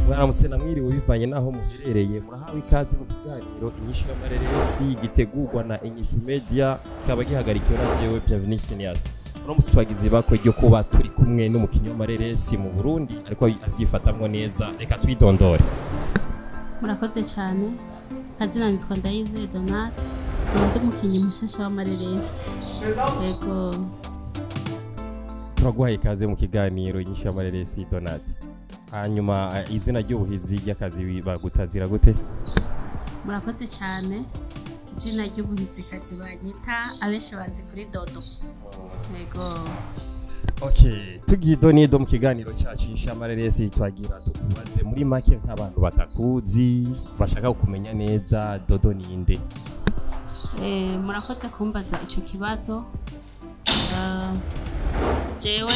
Mwaramutse namwiriwe bivanye naho muherereye, murahawe ikaze mu kiganiro Inyishu y'Amareresi gitegurwa na Inyishu Media, kikaba gihagarikiwe na jewe Bienvenue Seniors. Uno musi twagize ibakwe ryo kuba turi kumwe n'umukinyi w'amareresi mu Burundi, ariko avyifatamwo neza. Reka twidondore. Murakoze cyane. Kazina nitwa Ndayizeye Donate, ndi umukinyi mushasha w'amareresi. Yego. Turaguhaye ikaze mu kiganiro Inyishu y'Amareresi, Donate. Hanyuma izina ry'ubuhizi ry'akazi bagutazira gute? Murakoze cyane. Izina ry'ubuhizikazi banyita, abenshi banzi kuri Dodo. Yego. Okay, tugiye donido mu kiganiro cyacu Inyishu y'Amareresi, twagira tukubaze muri make nk'abantu batakuzi bashaka kumenya neza, Dodo ninde? Murakoze kumbaza ico kibazo. Jewe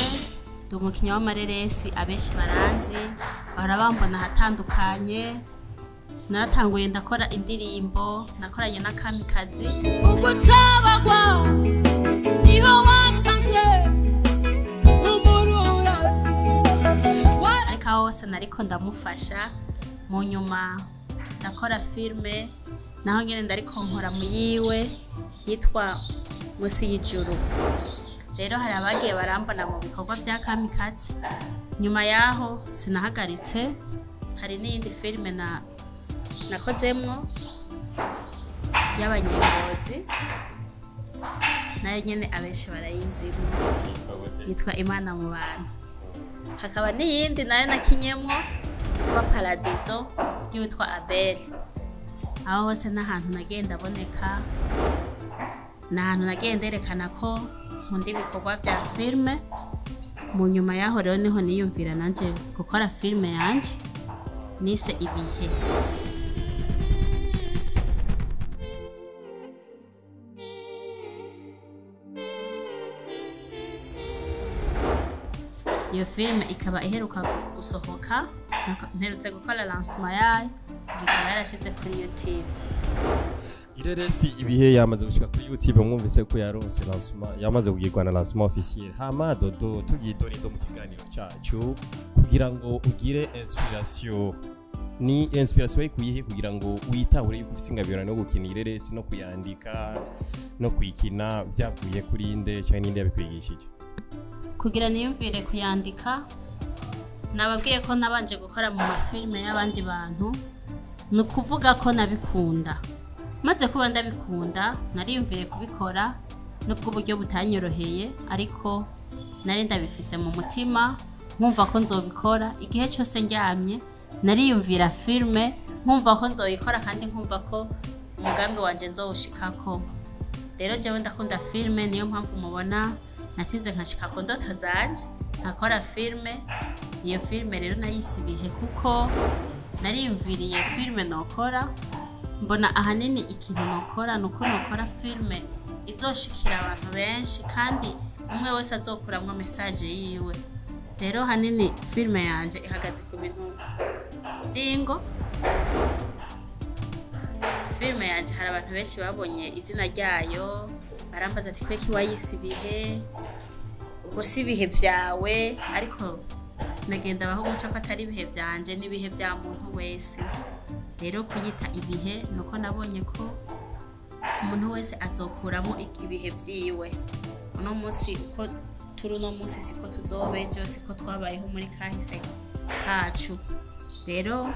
ndi umukinyi w'amareresi, abenshi baranzi, bahora bambona ahatandukanye. Naratanguye ndakora indirimbo nakoranye na Kamikazi. Ugutabagwa niho wasanze umururasi. Ariko aho hose nariko ndamufasha. Mu nyuma ndakora filme, naho nyene ndariko nkora mu yiwe yitwa Munsi y'Ijuru. Rero hari abagiye barambona mu bikorwa vya Kamikazi. Nyuma yaho sinahagaritse, hari n'iyindi filme na nakozemwo y'abanyengozi, nayo nyene abenshi barayinzimwo, yitwa Imana mu Bantu. Hakaba n'iyindi nayo nakinyemwo yitwa Paradizo y'uwitwa Abel. Aho hose n'ahantu nagiye ndaboneka, ni ahantu nagiye nderekana ko nkunda ibikorwa vya filme. Mu nyuma yaho rero niho niyumvira nanje gukora filme yanje nise Ibihe. Iyo filme ikaba iheruka gusohoka, mperutse gukora lancement yayo, ikaba yarashize kuri YouTube. Ireresi Ibihe yamaze gushika kuri YouTube, mwumvise ko yaronse lancement, yamaze kugirwa na lancement officiel. Hama Dodo, tugiye donido mu kiganiro cyacu, kugira ngo ugire inspiration, ni inspiration ikuyihe kugira ngo witahure yuko ufise ingabirano yo gukina ireresi no kuyandika no kuyikina? Byavuye kuri nde cyangwa ninde yabikwigishije? Kugira niyumvire kuyandika, nababwiye ko nabanje gukora mu mafilme y'abandi bantu, ni ukuvuga ko nabikunda. Maze kuba ndabikunda, nariyumvire kubikora, nubwo uburyo butanyoroheye, ariko nari ndabifise mu mutima, nkumva ko nzobikora. Igihe cyose ndyamye nariyumvira filme, nkumva ko nzoyikora kandi nkumva ko umugambi wanje nzowushikako. Rero jewe ndakunda filme, niyo mpamvu mubona natinze nkashika ku ndoto zanje nkakora filme. Iyo filme rero nayise Ibihe kuko nariyumviriye filme nokora, mbona ahanini ikintu nokora ni uko nokora filme izoshikira abantu benshi kandi umwe wese azokuramwo message yiwe. Rero hanini filme yanje ihagaze ku bintu vy'ingo. Filme yanje hari abantu benshi babonye izina ryayo barambaza ati: "Kweki wayise Ibihe? Ubwo si ibihe vyawe?" Ariko nagenda abaho guca ko atari ibihe vyanje, n'ibihe vya muntu wese. Rero kuyita Ibihe nuko nabonye ko umuntu wese azokuramo ibihe vyiwe. Uno munsi uko turi uno munsi siko tuzoba ejo, siko twabayeho muri kahise kacu. Rero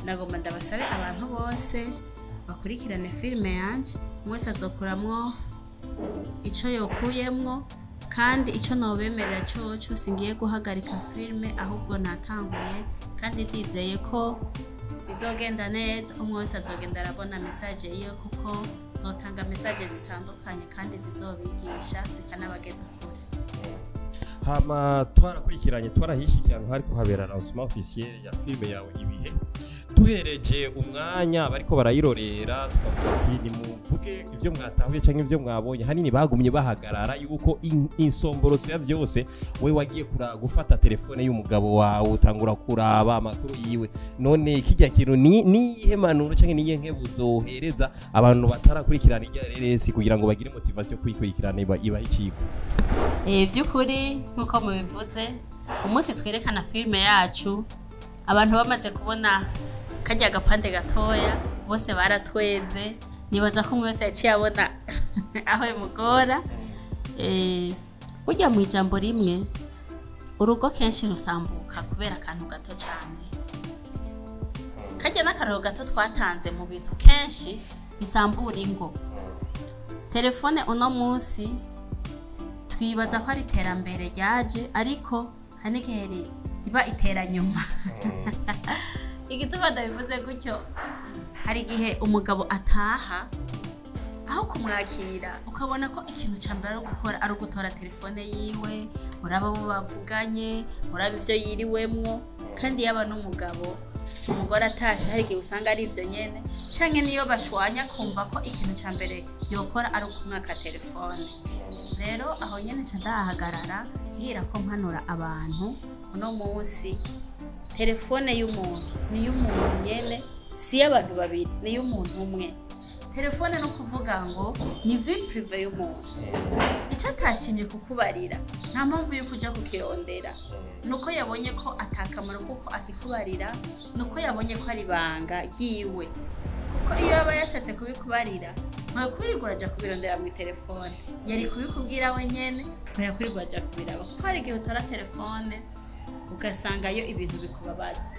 nagomba ndabasabe abantu bose bakurikirane filime yanje, umwe wese azokuramwo ico yokuyemwo. Kandi ico nobemerera coco, singiye guhagarika filime, ahubwo natanguye kandi ndizeye ko bizogenda neza. Umwe wese azogenda arabona message yiwe, kuko nzotanga message zitandukanye kandi zizobigisha zikanabageza kure. Hama twarakurikiranye, twarahishikiye ahantu hariko habera lancement officiel ya filme yawe Ibihe. Duhereje umwanya bariko barayirorera, tukavuga ati: "Nimuvuge ivyo mwatahuye canke ivyo mwabonye." Hanini bagumye bahagarara yuko insomborotso ya vyose we wagiye gufata telefone y'umugabo wawe, utangura kuraba amakuru yiwe. None kijya kintu ni iyihe manuro canke niyihe nkebuzo wohereza abantu batarakurikirana irya reresi kugira ngo bagire motivation yo kuyikurikirana, iba iciko? By'ukuri nk'uko mubivuze. Umunsi twerekana filime yacu, abantu bamaze kubona karya gapande gatoya, bose baratweze. Nibaza ko umwe wese yaciye abona aho bimugora. Burya mu ijambo rimwe, urugo kenshi rusambuka kubera akantu gato cyane. Karya n'akararo gato twatanze mu bintu kenshi bisambura ingo. Telefone uno munsi twibaza ko ari iterambere ryaje, ariko hari n'igihe riba iteranyuma. Igituma ndabivuze gutyo, hari igihe umugabo ataha, aho kumwakira ukabona ko ikintu cya mbere ari gukora ari ugutora telefone yiwe, uraba abo bavuganye, uraba ibyo yiriwemwo. Kandi yaba n'umugabo, umugore atashe hari igihe usanga ari ibyo nyene, canke niyo bashwanya kumva ko ikintu cya mbere yokora ari ukumwaka telefone. Rero aho nyene nca ndahagarara ngira ko mpanura abantu: uno munsi telefone y'umuntu ni iy'umuntu nyene, si iy'abantu babiri, ni iy'umuntu umwe. Telefone no kuvuga ngo ni vie privée y'umuntu. Icyo atashimye kukubarira, nta mpamvu y'uko ujya kukirondera. Nuko yabonye ko atakamaro kuko akikubarira, nuko yabonye ko ari ibanga ryiwe, kuko iyo yaba yashatse kubikubarira, ntakwirirwa urajya kubirondera mu telefone, yari kubikubwira wenyene, ntakwirirwa urajya kubiraba. Kuko hari igihe utora telefone ugasangayo ibintu bikubabaza.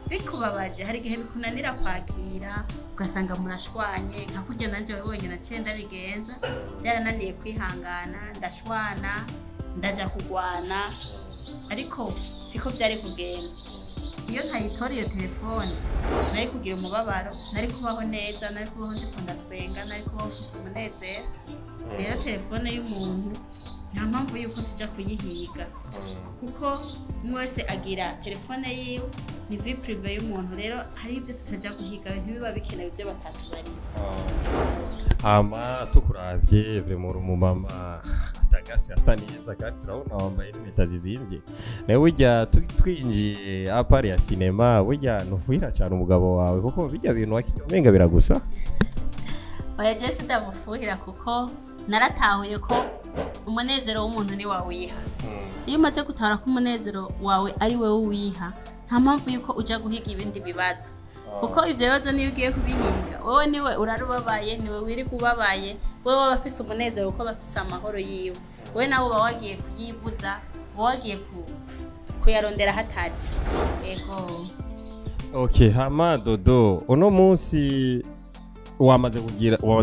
Bikubabaje, hari igihe bikunanira kwakira, ugasanga murashwanye. Nka kurya nanjye wabonye naciye ndabigenza, byarananiye kwihangana, ndashwana, ndaja kugwana, ariko siko byari kugenda. Iyo ntayitora iyo telefone, nari kugira umubabaro, nari kubaho neza, nari kubaho ndiko ndatwenga, nari kubaho mfise umunezero. Rero telefone y'umuntu nta mpamvu y'uko tuja kuyihiga, kuko umwe wese agira telefone yiwe, ni vie privée y'umuntu. Rero hari ibyo tutaja guhiga, ntibiba bikenewe ibyo batatubariye. Hama tukuravye, vraiment uri umumama atagase, asa neza, kandi turabona wambaye n'impeta zizimvye. Nawe burya twinjiye à part ya cinéma, burya ntufuhira cyane umugabo wawe, kuko bijya bintu wakinye umenga biragusa? Oya, je sindamufuhira, kuko naratahuye ko umunezero w'umuntu ni wawiha. Iyo umaze gutahura ko umunezero wawe ari wowe uwiha, nta mpamvu yuko uja guhiga ibindi bibazo, kuko ivyo bibazo niyo ugiye kubihiga, wowe niwe urara ubabaye, niwe wirirwa ubabaye. Wowe waba afise umunezero kuko aba afise amahoro yiwe, wowe nawe uba wagiye kuyibuza, uba wagiye kuyarondera hatari. Ego. Okay, hama Dodo, uno munsi wamaze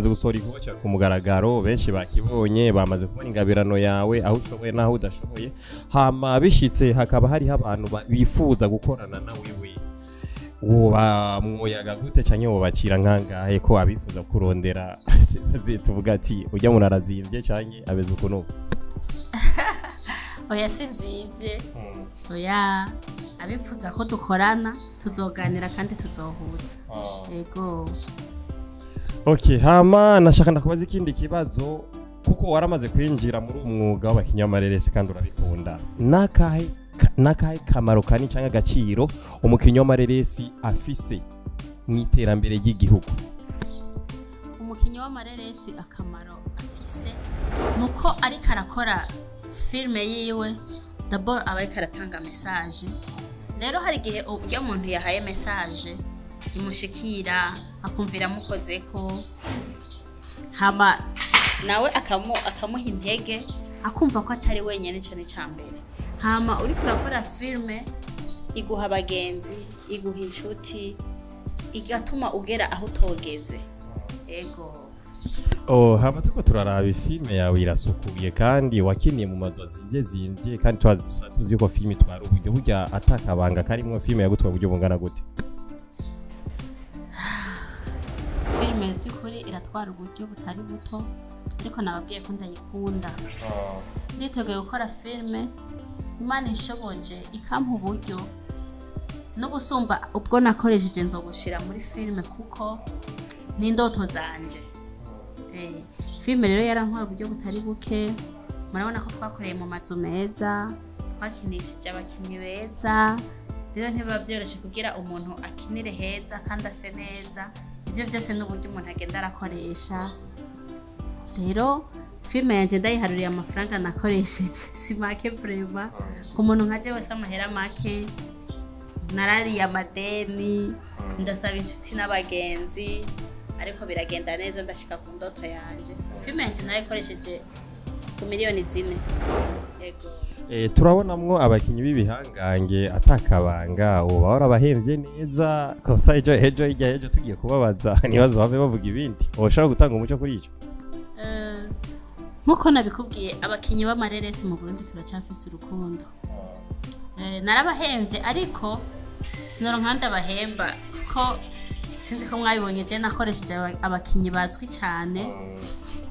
gusohora igikorwa cyawe ku mugaragaro, benshi bakibonye, bamaze kubona ingabirano yawe, aho ushoboye n'aho udashoboye. Hama bishitse hakaba hariho abantu bifuza gukorana na wewe, woba mwoyaga gute, canke wobakira nkangahe, ko abifuza kurondera tuvuga ati ujya umuntu arazimvye canke abeze ukuntu? Oya, sinzivye, oya. Abifuza ko dukorana, tuzoganira kandi tuzohuza. Ego. Okay, hama nashaka ndakubaza ikindi kibazo, kuko waramaze kwinjira muri uwo mwuga w'abakinyamareresi kandi urabikunda. Nakahe kamaro kani cyangwa agaciro umukinnyi w'amareresi afise mu iterambere ry'igihugu? Umukinnyi w'amareresi akamaro afise nuko ariko arakora filime yiwe, d'abord aba ariko aratanga message. Rero hari igihe urya muntu yahaye message imushikira, akumvira amukozeko, hama nawe akamuha intege, akumva ko atari wenyine. Ico ni ca mbere. Hama uriko urakora filime, iguha abagenzi, iguha inshuti, igatuma ugera aho utogeze. Ego. Oh, hama turiko turaraba filime yawe, irasukuye kandi wakiniye mu mazu azimvye zimvye, kandi tuzi yuko filime itwara uburyo. Burya atakabanga karimwo, filime yagutwara uburyo bungana gute? Filime by'ukuri iratwara uburyo butari buto, ariko nababwiye ko ndayikunda. Nditeguye gukora filime, Imana ishoboje ikampa uburyo n'ubusumba ubwo nakoresheje, nzogushira muri filime, kuko ni indoto zanje. Filime rero yarantwaye uburyo butari buke. Murabona ko twakoreye mu mazu meza, twakinishije abakinnyi beza. Rero ntibiba byoroshe kugira umuntu akinire heza kandi ase neza. Ibyo byose ni uburyo umuntu agenda arakoresha. Rero Filime yanje ndayiharuriye, amafaranga nakoresheje si make vraiment. Ku muntu nka jewe si amahera make. Narariye amadeni, ndasaba inshuti n'abagenzi, ariko biragenda neza, ndashika ku ndoto yanje. Filime yanje narayikoresheje ku miliyoni 4, yego. Turabonamwo abakinyi b'ibihangange, atakabanga uba warabahemvye neza kosa ejo ejo hirya ejo tugiye kubabaza ntibazo bave bavuga ibindi. Woshobora gutanga umuco kuri ico? Nkuko nabikubwiye, abakinyi b'amareresi mu Burundi turacyafise urukundo. Narabahemvye, ariko sinoronka ndabahemba kuko sinzi ko mwabibonye, je nakoresheje abakinyi bazwi cyane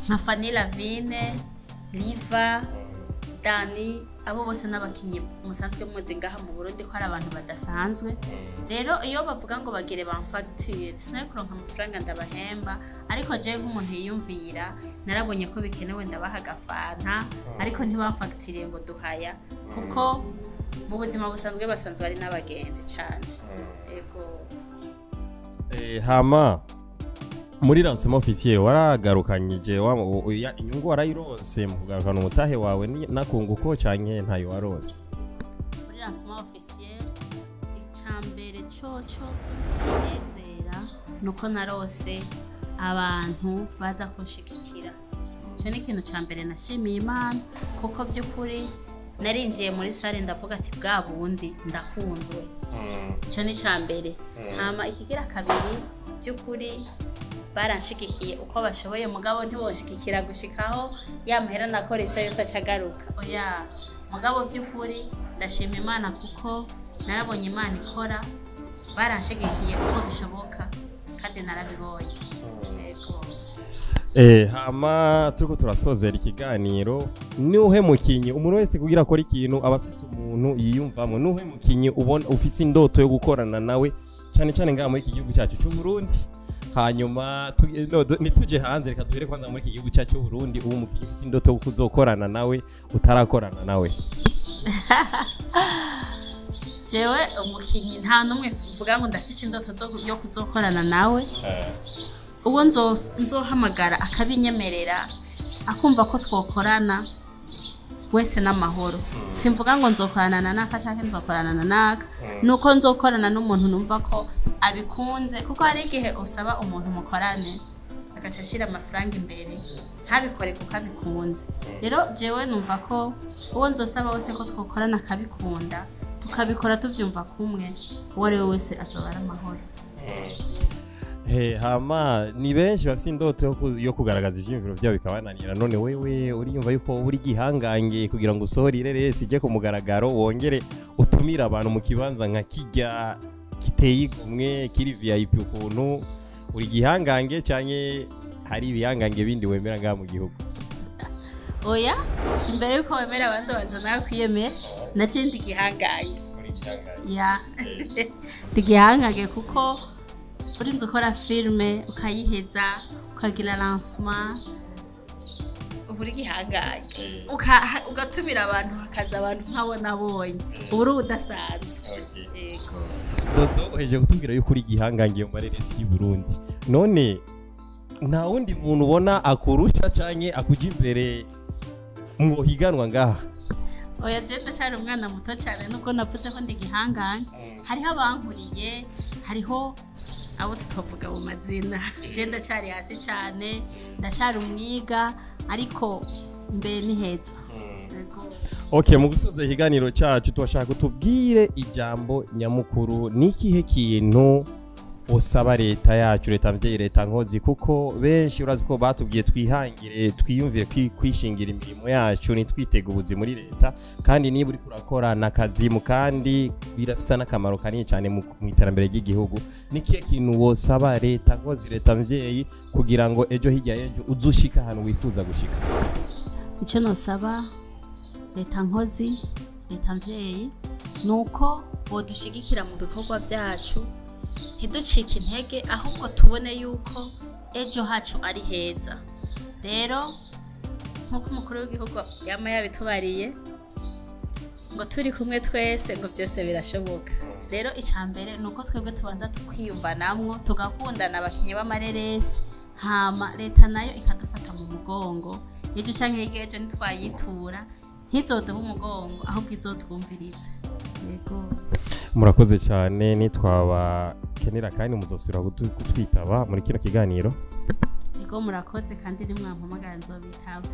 nka Fanny Lavine, Liva, Dani, abo bose n'abakinyi musanzwe muzi ngaha mu Burundi ko ari abantu badasanzwe. Rero iyo bavuga ngo bagire bamfacture, sinari kuronka amafaranga ndabahemba. Ariko jewe nk'umuntu yiyumvira, narabonye ko bikenewe, ndabaha agafanta, ariko ntibamfacturiye ngo duhaya, kuko mu buzima busanzwe basanzwe ari n'abagenzi cyane, ego. Hama muri lancement officiel waragarukanyije inyungu warayironse mu kugarukana umutahe wawe nakunguko canke ntayo waronse? Muri lancement officiel, icambere coco kinezera nuko narose abantu baza kunshigikira. Ico ni ikintu ca mbere nashimiye Imana, kuko vy'ukuri narinjiye muri salle ndavuga ati bwa bundi ndakunzwe. Ico ni ca mbere. Hama ikigira kabiri, by'ukuri baranshigikiye uko bashoboye, mugabo ntibonshigikira gushikaho ya mahera nakoresha yose acagaruka, oya. Mugabo by'ukuri ndashima Imana kuko narabonye Imana ikora. Baranshigikiye uko bishoboka kandi narabibonye, yego. Hama turiko turasozera ikiganiro, nuhe mukinyi, umuntu wese kugira akora ikintu aba afise umuntu yiyumvamo, nuhe mukinyi ubona ufise indoto yo gukorana nawe cyane cyane ngaha muri iki gihugu cyacu cy'u Burundi? Hanyuma no, ntituje hanze, reka duhere kwanza muri iki gihugu cyacu cy'u Burundi. Ubu mukinyi ufise indoto yo kuzokorana nawe utarakorana nawe? Jewe umukinyi nta n'umwe mvuga ngo ndafise indoto yo kuzokorana nawe. Uwo nzohamagara akabinyemerera, akumva ko twokorana wese n'amahoro. Simvuga ngo nzokorana na naka canke nzokorana na naka, nuko nzokorana n'umuntu numva ko abikunze, kuko hari igihe usaba umuntu mukorane agaca ashira amafaranga imbere, ntabikore kuko abikunze. Rero jewe numva ko uwo nzosaba wese ko twokorana akabikunda, tukabikora tuvyumva kumwe, uwo ari we wese azoba ari amahoro. Hama ni benshi bafise indoto yo kugaragaza ivyiyumviro vyabo bikabananira. None wewe uriyumva yuko uri gihangange kugira ngo usohore ireresi ije ku mugaragaro, wongere utumire abantu mu kibanza nka kirya giteye igomwe kiri VIP, ukuntu uri gihangange canke hari ibihangange bindi wemera ngaha mu gihugu? Oya, imbere yuko wemera abandi banza nawe kwiyemera. Naje ndi gihangange, ya, ndi gihangange, kuko urinze ukora filime ukayiheza, ukagira lancement, uba uri gihangange. Ugatumira abantu, hakaza abantu nk'abo nabonye, uba uri udasanzwe, yego. Dodo, uhejeje kutubwira yuko uri igihangange mu mareresi y'u Burundi. None nta wundi muntu ubona akurusha canke akuja imbere mwohiganwa ngaha? Oya, je ndacyari umwana muto cyane. Nubwo navuze ko ndi gihangange, hariho abankuriye, hariho abo tutavuga mu mazina. Je ndacyari hasi cyane, ndacyari umwiga, ariko imbere ni heza. Yego. Okay, mu gusoza ikiganiro cyacu turashaka tubwire ijambo nyamukuru. Ni ikihe kintu usaba leta yacu, leta mvyeyi, leta nkozi? Kuko benshi urazi ko batubwiye twihangire, twiyumvire kwishingira imirimo yacu, ntitwitege ubuzi muri leta. Kandi niba uriko urakora n'akazi mu kandi birafisa n'akamaro kanini cyane mu iterambere ry'igihugu. Ni ikihe kintu wosaba leta nkozi, leta mvyeyi, kugira ngo ejo hirya y'ejo uzushike ahantu wifuza gushika? Icyo nosaba leta nkozi, leta mvyeyi, ni uko bodushigikira mu bikorwa byacu, ntiducike intege, ahubwo tubone yuko ejo hacu ari heza. Rero nk'uko umukuru w'igihugu yama yabitubariye ngo turi kumwe twese ngo byose birashoboka. Rero icya mbere ni uko twebwe tubanza tukiyumvanamwo, tugakundana, abakinnyi b'amareresi, hama leta nayo ikadufata mu mugongo. Ejo canke hirya y'ejo nitwayitura, ntizoduhe umugongo, ahubwo izotwumvirize. Yego. Murakoze cyane. Nitwabakenera kandi muzosubira kutwitaba muri kino kiganiro. Yego, murakoze, kandi nimwampamagara nzobitaba.